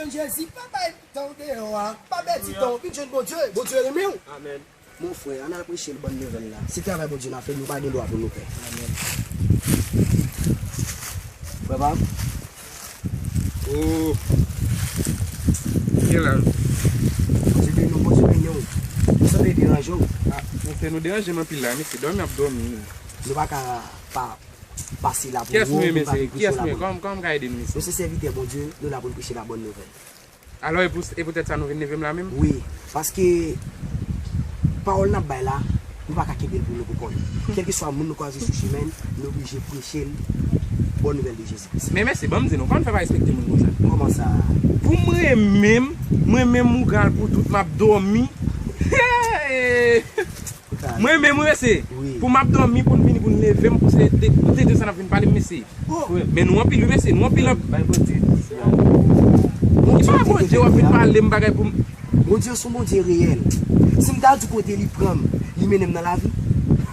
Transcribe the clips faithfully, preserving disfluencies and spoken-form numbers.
Jezi, pa bay tan w deyò a, pa pèdi tan w, vin jwenn Bondye, Bondye renmen w. Amèn. Mon frè, ann al preche l bòn nouvèl la. Se travay Bondye n ap fè, nou pa gen dwa pou nou pè. Amèn. Frè pa m. Oh. Gen la. Bondye beni w, Bondye beni w. Ou sanble deranje w. Ah, monchè, nou deranje m anpil la, mesye. Dòmi ap dòmi. Nou pa ka pa pase la pou nou, pou nou pa vin preche la bòn nouvèl. Kiyès nou ye, mesye? Kiyès nou ye? Kòman, kòman m ka ede nou, mesye? Nou se sèvitè Bondye, nou la pou n preche la bòn nouvèl. Alò, e pou, e poutèt sa nou vin leve m la menm? Wi, paske pawòl n ap bay la, nou pa ka kenbe l pou nou pou kò n. Kèlkeswa moun nou kwaze sou chemen n, nou oblije preche l bòn nouvèl de Jezi Kris. Men mesye, ban m di nou, kòman fè pa respekte moun konsa? Kòman sa? Pou mwen menm, mwen menm ougan al pou tout, m ap dòmi. Mwen menm, wi, mesye. Wi. Pou m ap dòmi, pou n vini, pou n leve m, pou se de, pou se de sa n ap vin pale m, mesye. Oh. Men nou anpil, wi, mesye, nou anpil. Bay Bondye. Ki bagay Bondye w ap vin pale m bagay pou m. Bondye se yon Bondye reyèl. Si m ta di w kote li pran m, li mennen m nan lavi.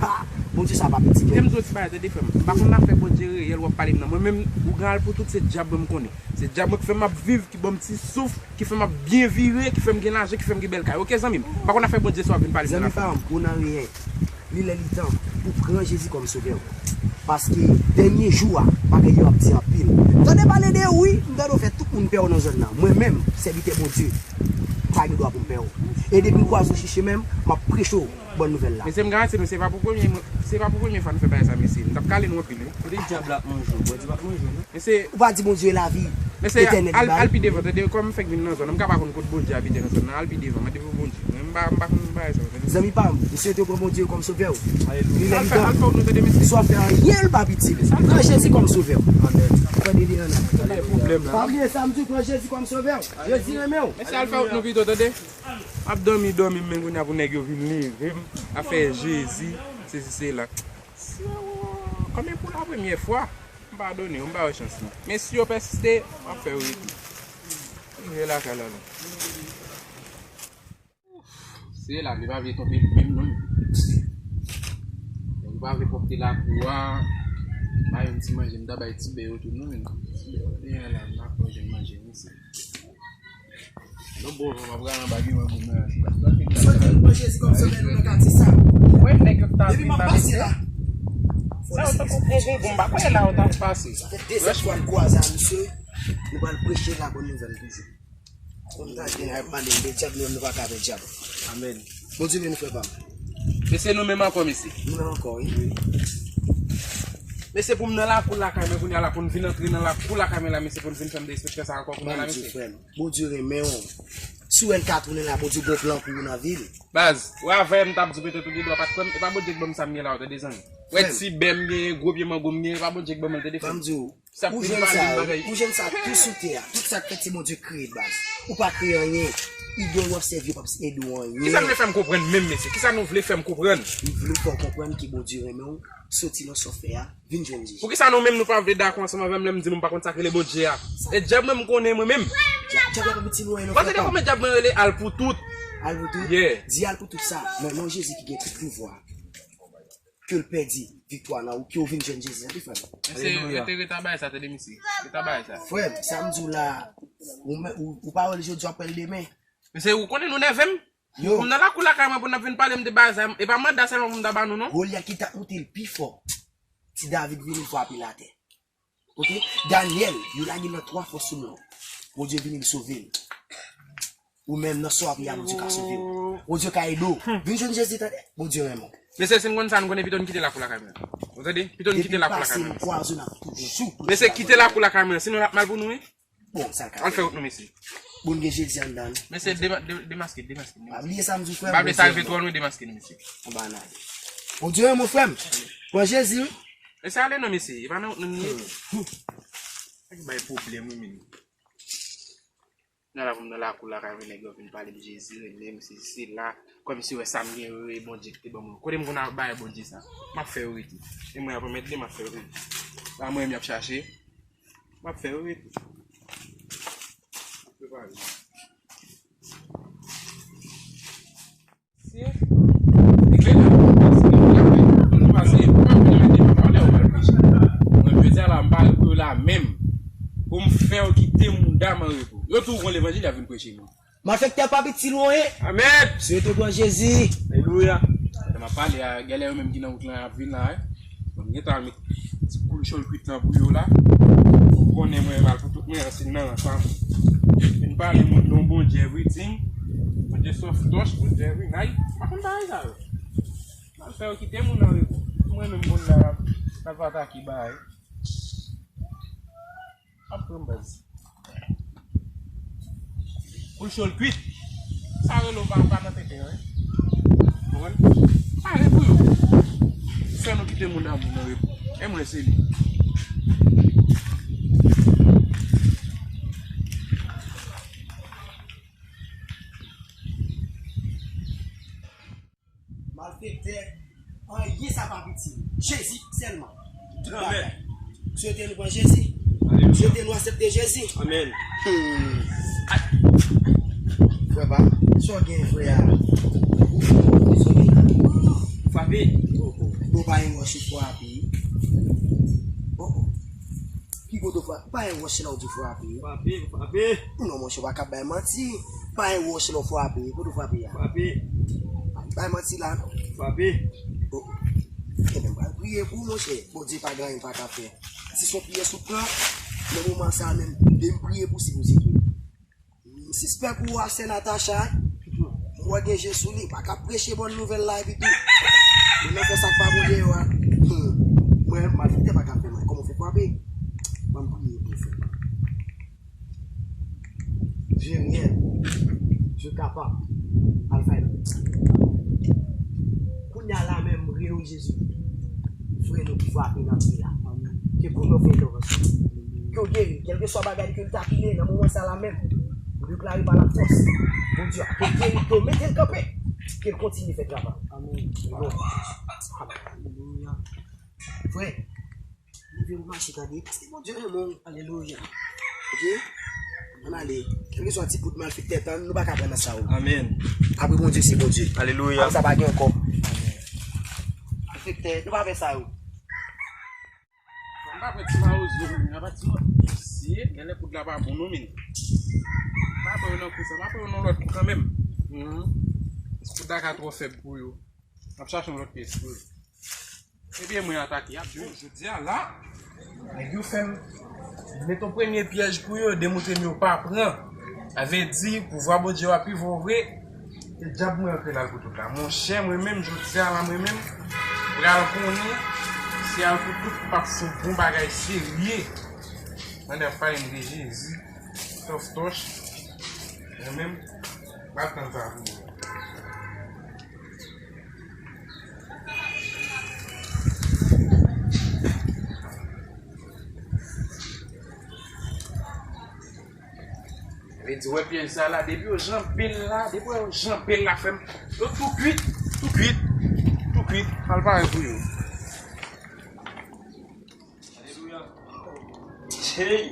Ha! Bondye sa pa piti, men. Kite m di w ti bagay, tande, frè m. M pa konn afè Bondye reyèl w ap pale m nan. Mwen menm, ougan al pou tout, se dyab mwen m konnen. Se dyab mwen ki fè m ap viv, ki ban m ti souf, ki fè m ap byen vire, ki fè m gen lajan, ki fè m gen bèl kay. Oke, zanmi m? M pa konn afè Bondye sa w ap vin pale m nan. Zanmi pa m, ou nan reyèl. Li lè li tan pou pran Jezi kòm sovè w. Paske dènye jou a, bagay yo ap di anpil. M tande pale de ou, wi, m tande w fè tout moun pè w nan zòn nan. Mwen menm, sèvitè Bondye, m pa gen dwa pou m pè w. E depi m kwaze w sou chemen m, m ap preche w bòn nouvèl la. Mesye, m garanti nou, se pa pou premye, se pa pou premye fwa n fè bagay sa, mesye. M t ap kale nou anpil, wi. Kote dyab la ap manje w? Bondye p ap manje w, non. Mesye, ou pa di Bondye lavi etènèl li bay? Mesye, al, al pi devan, tande, kòm m fèk vin nan zòn nan, m ka pa konn kot Bondye abite nan zòn nan, al pi devan, mande pou Bondye. Mwen, m pa, m pa konn bagay sa, tande. Zanmi pa m, m swete w pran Bondye kòm sovè w. Alelouya. Li lè li tan. Al fè, al fè wout nou, tande, mesye. Si w ap fè anyen, l pa itil. Pran Jezi kòm sovè w. Amèn. Tande li ann. Tande pwoblèm la. Pa bliye sa m di w, pran Jezi kòm sovè w. Jezi renmen w. Mesye, al fè wout nou pito, tande. M ap dòmi, dòmi, men kounye a pou nèg yo vin leve m, afè Jezi, sesi, sela. Konbyen pou la premyè fwa? M padone yo, m ba yo chans non. Men si yo pèsiste, m ap fè yo rete. Rive lakay la non. Se la, li pa vle tonbe menm non. Li pa vle pòte lakou a. Bay yon ti manje, m ta bay ti bè yo tou non. Ti bè yo te la, m ap manje manje, mesye. Nou bon, m ap pral anba gen mango m nan. Soti pou pran Jezi kòm sovè nou nan katye sa. Wè nèg yo ta vin pale sa. Sa yo tankou kongo, m pa kwè la yo ta pase. Sa fè dezyèm fwa m kwaze a misye. Nou pral preche la bòn nouvèl toujou. Konn ta gen ay pale de dyab, nou menm nou pa ka avè dyab. Amèn. Bondye beni frè pa m. Mesye, nou menm ankò, mesye. Nou menm ankò, wi. Mesye, pou m nan lakou lakay mwen kounye a la, pou n vin antre nan lakou lakay mwen la, mesye, pou n vin fè m derespekte sa ankò kounye a la, mesye. Ban m di w, frè m, Bondye renmen w. Si w wè n ka tounen la, Bondye gen plan pou ou nan vi l. Baz, ou avè m t ap di petèt ou gen dwa pa t kwè m, e pa Bondye k ban m sa m gen la, ou tande zanmi. Wè ti bè m genyen, gwo pye mango m genyen, e pa Bondye k ban m l, tande frè m. Ban m di w, ou jwenn sa, ou jwenn sa tou sou tè a. Tout sa k fèt se Bondye k kreye l, baz. Ou pa kreye anyen. Ido w ap sèvi yo p ap ede w anyen. Kisa nou vle fè m konprann menm, mesye? Kisa nou vle fè m konprann? M vle fè w konprann ke Bondye renmen w, soti nan sa w fè a, vin jwenn Jezi. Poukisa nou menm nou pa vle dakò ansanm avè m lè m di nou m pa konn sa k rele Bondye a? E dyab mwen m konnen mwen menm. Dyab la pa piti lwen non, frè pa m. Ou tande konbyen dyab mwen rele al pou tout? Al pou tout? Yeah. Di al pou tout sa, nan non Jezi ki gen tout pouvwa. Ke l pèdi viktwa nan ou, ke w vin jwenn Jezi, tande frè m. Mesye, rete, rete a bagay sa, tande mesye. Rete a bagay sa. Frè m, sa m di w la, ou, ou, ou pa wè l jodi, w ap wè l demen. Mesye, ou konnen nou nève m? Yo. Pou m nan lakou lakay mwen, pou n ap vin pale m de bagay sa, e pa manda sèlman pou m ta ba nou, non. Golyat ki t ap moute l pi fò. Ti David vini frape l atè. Oke? Danyèl, yo lage l nan twa fò sou mòn. Bondye vini, l sove l. Ou menm nan sa w ap ye a, Bondye ka sove w. Bondye ka ede w. Vin jwenn Jezi, tande. Bondye renmen w. Mesye, si n konn sa, n konnen pito n kite lakou lakay mwen. Ou tande? Pito n kite lakou lakay mwen. Depi l pase, n pwazo n ap toujou. Mesye, kite lakou lakay mwen. Sinon, l ap mal pou nou, wi. Bon, sa l ka fè. Al fè wout nou, mesye. Bon, gen Jezi anndan l. Mesye, dema-, de-, demaske, demaske, demaske. Pa bliye sa m di w, frè m. Pa vle sa rive twò lwen, demaske nou, mesye. Anba n ale. Bondye renmen w, frè m. Pran Jezi, wi. Mesye, ale non, mesye. E pa nan wout nou n ye. Nèg bay pwoblèm, wi, men. Nan la pou m nan lakou la, ka vin nèg yo vin pale m Jezi renmen m, sesi sela. Kòmsi wè sa m gen yo, e Bondye ki te ban mwen. Kote m konn al bay Bondye sa? M ap fè yo rete. E mwen ap anmède, m ap fè yo rete. Pa mwen menm y ap chache. M ap fè yo rete. Prepare. Mesye, eklè la, paske nou la, nou pase, nou pa vin mete m pa lè ou pral preche. Mwen, jodi a la, m pare pou yo la menm. Pou m fè yo kite mouda m an repo. Yo tou pran levanjil, y ap vin preche nou. Malfektè pa piti lwen. Amèn. Sou yo te pran Jezi. Alelouya. Lè m ap pale a, genlè yo menm ki nan wout lan ap vin la, wi. Bon, m gentan al met ti koul chòl kwit lan pou yo la. Ou konnen mwen mal pou tout mwen ansin nan ansanm. Vin pale moun non Bondye everything. Bondye soft touch, Bondye every night. M pa konn bagay sa yo. Mal fè yo kite moun nan repo. Mwen menm moun la, n ap atake bagay. Ap pran baz. Pou l cho l kwit. Sa rele w pa, pa nan tenten, wi. Konprann? Pare pou yo. Fè nou kite moun damou nan repo. E mwen se li. Malfektè, anyen sa p ap itil. Jezi sèlman. Tout bagay. Swete nou pran Jezi. Alelouya. Swete nou aksepte Jezi. Amèn. Hmm. Frè pa m, sa w gen, frè a? Sa w gen? Frape. Oh, oh. Bon, pa yon wòch ou frape. Oh, oh. Ki kote w frape? Pa yon wòch la w di w frape. Frape, frape. Non, monchè, w pa ka bay manti. Pa yon wòch la w frape. Kote w frape a? Frape. Pa bay manti la, non. Frape. Oh. Ebyen, m pral priye pou w, monchè. Bondye pa gen anyen l pa ka fè. Si se yon pyès ou pran, nan moman sa a menm, de m priye pou si pou si tou. M sispèk ou a sè Natacha, m wè gen je sou li, pa ka preche bòn nouvèl la epi tou. Moun nan fè sa k pa bon deyò a. Hmm. Mwen, malfektè pa ka fè mwen. Kòman w fè frape? Ban m priye pou w fè. Jeryen, je kapab. Al fè l. Kounye a la menm, rele w Jezi. Frè nou ki frape nan pye a. Ke kou nou fè entèvansyon. Ke w geri, kèlkeswa bagay ke l tapine nan moman sa la menm. Nou deklare pa lafòs Bondye a, ke l geri, ke w mete l kanpe, ke l kontinye fè travay. Amèn. Alelouya. Frè, leve pou mache tande, paske Bondye renmen w. Alelouya. Ok? Ann ale. Kèlkeswa ti kout malfektè tann, nou pa ka pran nan sa yo. Amèn. Apre Bondye se Bondye. Alelouya. Apre sa pa gen ankò. Malfektè, nou pa fè sa yo. M pa kwè ti mawozo menm, apa ti mawozo. Si, genlè kout la pa bon non, men. M pa pran yo nan kou sa, m pa pran yo nan lòt kou kanmenm. Mhm. Kout la ka twò fèb pou yo. M ap chache yon lòt pyès pou yo. Ebyen, mwen atake, y ap jwe. Jodi a la, nèg yo fè m met yon premye pyèj pou yo, demontre m yo pa pran. Sa vle di, pouvwa Bondye a pi fò vre. E dyab mwen antre la l pou tout la. Monchè, mwen menm, jodi a la, mwen menm, pral konnen, se al pou tout, p ap fè yon bon bagay serye. Mwen ap pale de Jezi, tòf tòch, mwen menm, pral tann sa pou mwen. Vle di, wè pyèj sa la, depi yo janbe l la, depi yo janbe l la, frè m, yo tou kwit, tou kwit, tou kwit, al pare pou yo. Alelouya. Hey!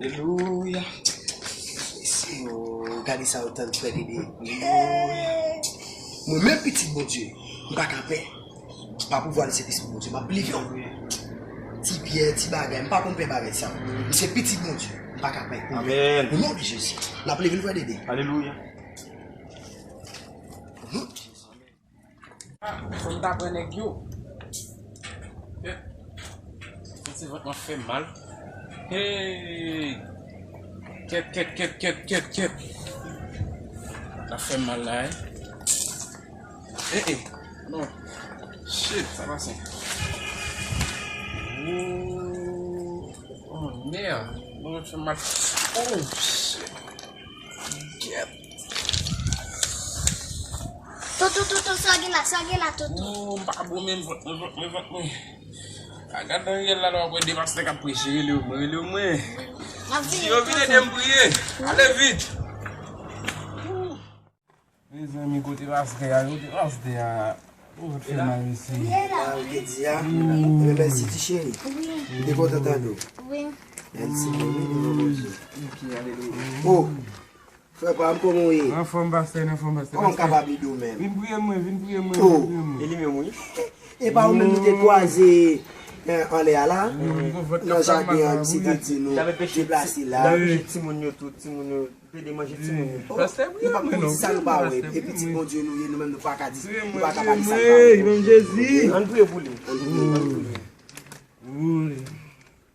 Alelouya. Senyè, gade sa yo tann frè Dede. Alelouya. Mwen menm pitit Bondye, m pa ka pè. Pa pouvwa li se pitit Bondye, m ap leve w. Ti pyè, ti bagay, m pa konn pè bagay sa. M se pitit Bondye, m pa ka pè. Amèn. O non de Jezi, n ap leve l frè Dede. Alelouya. Mhm. Fò m ta pran nèg yo. Kèt. Santi vant mwen fè m mal. Hey! Kèt, kèt, kèt, kèt, kèt, kèt. Sa fè m mal la, hein? Eh, eh. Non. Shit, sa pase. Oh, oh, merde. Non, fè m mal. Oh, shit. Kèt. Toto, Toto, sa gen la, sa gen la, Toto. Oh, m pa bon menm, vant mwen, vant mwen, vant mwen. A, gad nan riyèl la, lè w ap wè de pastè k ap preche, rele w mwen, rele w mwen. M ap vini, Tonton. Yo vin ede m priye. Ale vit. Mezanmi, kote pastè a, kote pastè a. Ou fè mal, mesye. Sa w te di a, mwen mèsi ti cheri. M te kontan tande w. Wi. Mèsi, mwen vini, mwen Bondye. Oh, frè pa m, kòman w ye? Anfòm, pastè, anfòm, pastè. Kòman m kapab ede w menm? Vin priye mwen, vin priye mwen, vin priye mwen. E li menm, wi. E pa ou menm nou te kwaze Anlè a la, nan jaden an, misye te di nou deplase la. L ap pije timoun yo tou, timoun yo, pede manje timoun yo. Oh, nou p ap konn di sa nou pa wè. E pitit Bondye nou ye, nou menm nou pa ka di, nou pa ka pale sa nou pa wè. Ann priye pou li. Ann priye, ann priye.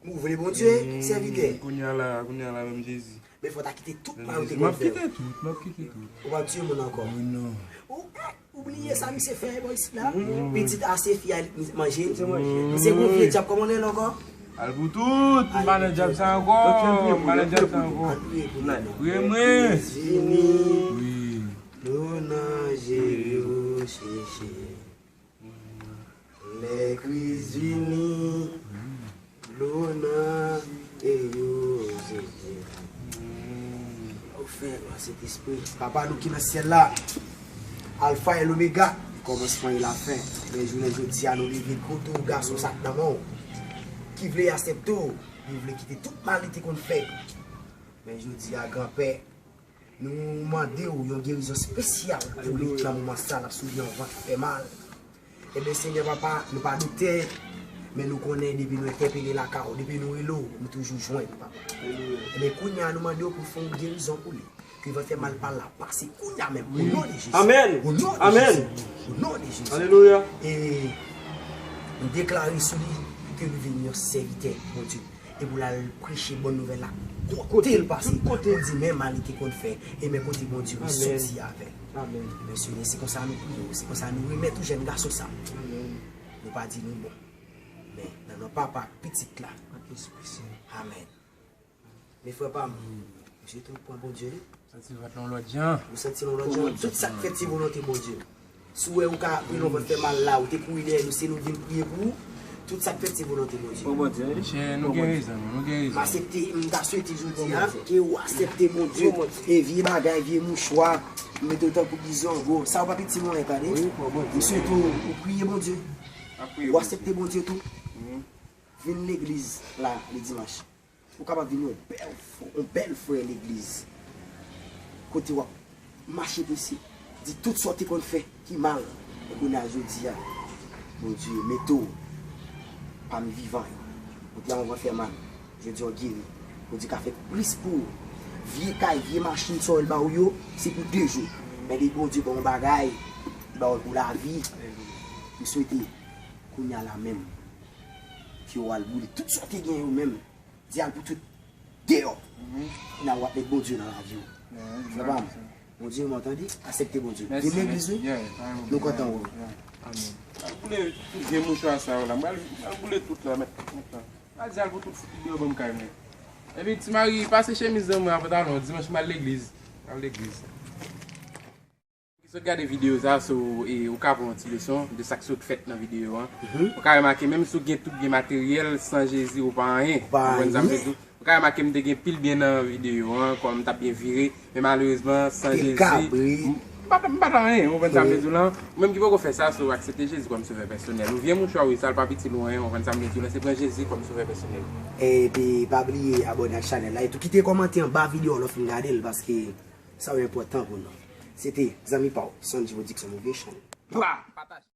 Ou vle Bondye, sèvitè? Kounye a la, kounye a la menm Jezi. Men fò w ta kite tout mal ou te konn fè. M ap kite tout, m ap kite tout. Ou p ap tiye moun ankò. Oh non. Ou, ou bliye sa misye fè bò isit la? Pitit a se fi a li manje. Misye gon vye dyab kòman l rele ankò? Al pou tout, m pa nan dyab sa ankò, m pa nan dyab sa ankò. Al priye pou li. Priye mwen. Vini. Wi. Nou nan je yo cheche. Lè Kris vini, dlo nan je yo sezi. Ou fè, Sentespri. Papa nou ki nan syèl la, Alfa e Lomega, kòmansman e lafen. Men jounen jodi a, nou leve kote w gason sa k nan men w, ki vle aksepte w, li vle kite tout mal li te konn fè. Men jodi a, Granpè, nou mande w yon gerizon espesyal pou li nan moman sa l ap soufri yon vant ki fè mal. Ebyen, Senyè Papa, nou pa doktè, men nou konnen depi nou entèpele lakay w, depi nou rele w, nou toujou jwenn, Papa. Ebyen, kounye a, nou mande w pou w fè yon gerizon pou li. Ke vant fè mal pa la pase kounye a menm. O non de Jezi. Amèn. O non de Jezi. O non de Jezi. Alelouya. E nou deklare sou li ke li vin yon sèvitè Bondye. E pou l al preche bòn nouvèl la kote l pase. Pou di men mal li te konn fè. E men kote Bondye soti avè l. Amèn. Men Senyè, se konsa nou priye w, se konsa nou remèt ou jèn gason sa. Amèn. Nou pa di nou bon. Men nan non Papa ak Pitit la. Ak Lespri Sen. Amèn. Men frè pa m, misye tou pran Bondye li. Santi vant lan lòt jan. Ou santi l yon lòt jan. Tout sa k fèt se volonte Bondye. Si w wè ou ka pran yon vant fè mal la, ou te kouri dèyè nou, se nou vin priye pou ou. Tout sa k fèt se volonte Bondye. Pran Bondye li. Monchè, nou gen rezon, nou gen rezon. M aksepte, m ta swete jodi a ke ou aksepte Bondye. E vye bagay, vye mouchwa, mete w tankou bizongo. Sa yo pa piti mwayen, tande. M swete w, ou priye Bondye. Ou aksepte Bondye tou. Vin legliz la, le dimanch. Ou kapab vin yon bèl, yon bèl frè legliz. Kote w ap mache prese, di tout sa w te konn fè ki mal. E kounye a jodi a, Bondye mete w pami vivan yo. Ou te anvan fè mal, jodi a w geri. Bondye ka fè plis pou ou. Vye kay, vye machin sa yo l ba ou yo, se pou de jou. Men depi Bondye ba w yon bagay, li ba w l pou lavi. M swete, kounye a la menm, ke w al boule tout sa w te gen yo menm. Di al pou tout deyò. Kounye a w ap met Bondye nan lavi w. Frè pa m, Bondye renmen w tande, aksepte Bondye. Vin legliz wi. Nou kontan wè w. Al boule tout vye mouchwa sa yo la. M pral, m pral boule tout la, mèt kontan. Al di al pou tout fout deyò ban m kay mwen. Epi ti mari, pase chemiz nan mwen a pantalon, dimanch m al legliz. M al legliz. Ki sot gade videyo sa, so, e, ou ka pran yon ti leson de sa k sot fèt nan videyo an. Ou ka remake, menm si w gen tout byen materyèl, san Jezi, ou pa anyen. Ou pa anyen. Ou ka remake, m te gen pil byen nan videyo an, kò m t ap byen vire, men malerezman, san Jezi, m, m pa t, m pa t anyen, ou konprann sa m vle di w lan? Ou menm ki poko fè sa, so, aksepte Jezi kòm sovè pèsonèl. Ou vye mouchwa, wi, sa l pa itil ou anyen, ou konprann sa m vle di w lan, se pran Jezi kòm sovè pèsonèl. Epi, pa bliye abòne ak chanèl la, e tou kite kòmantè anba videyo an lè w fin gade l, paske sa yo enpòtan pou nou. Se te zanmi pa w, Sonji Production Motivation. Bra! Pataje!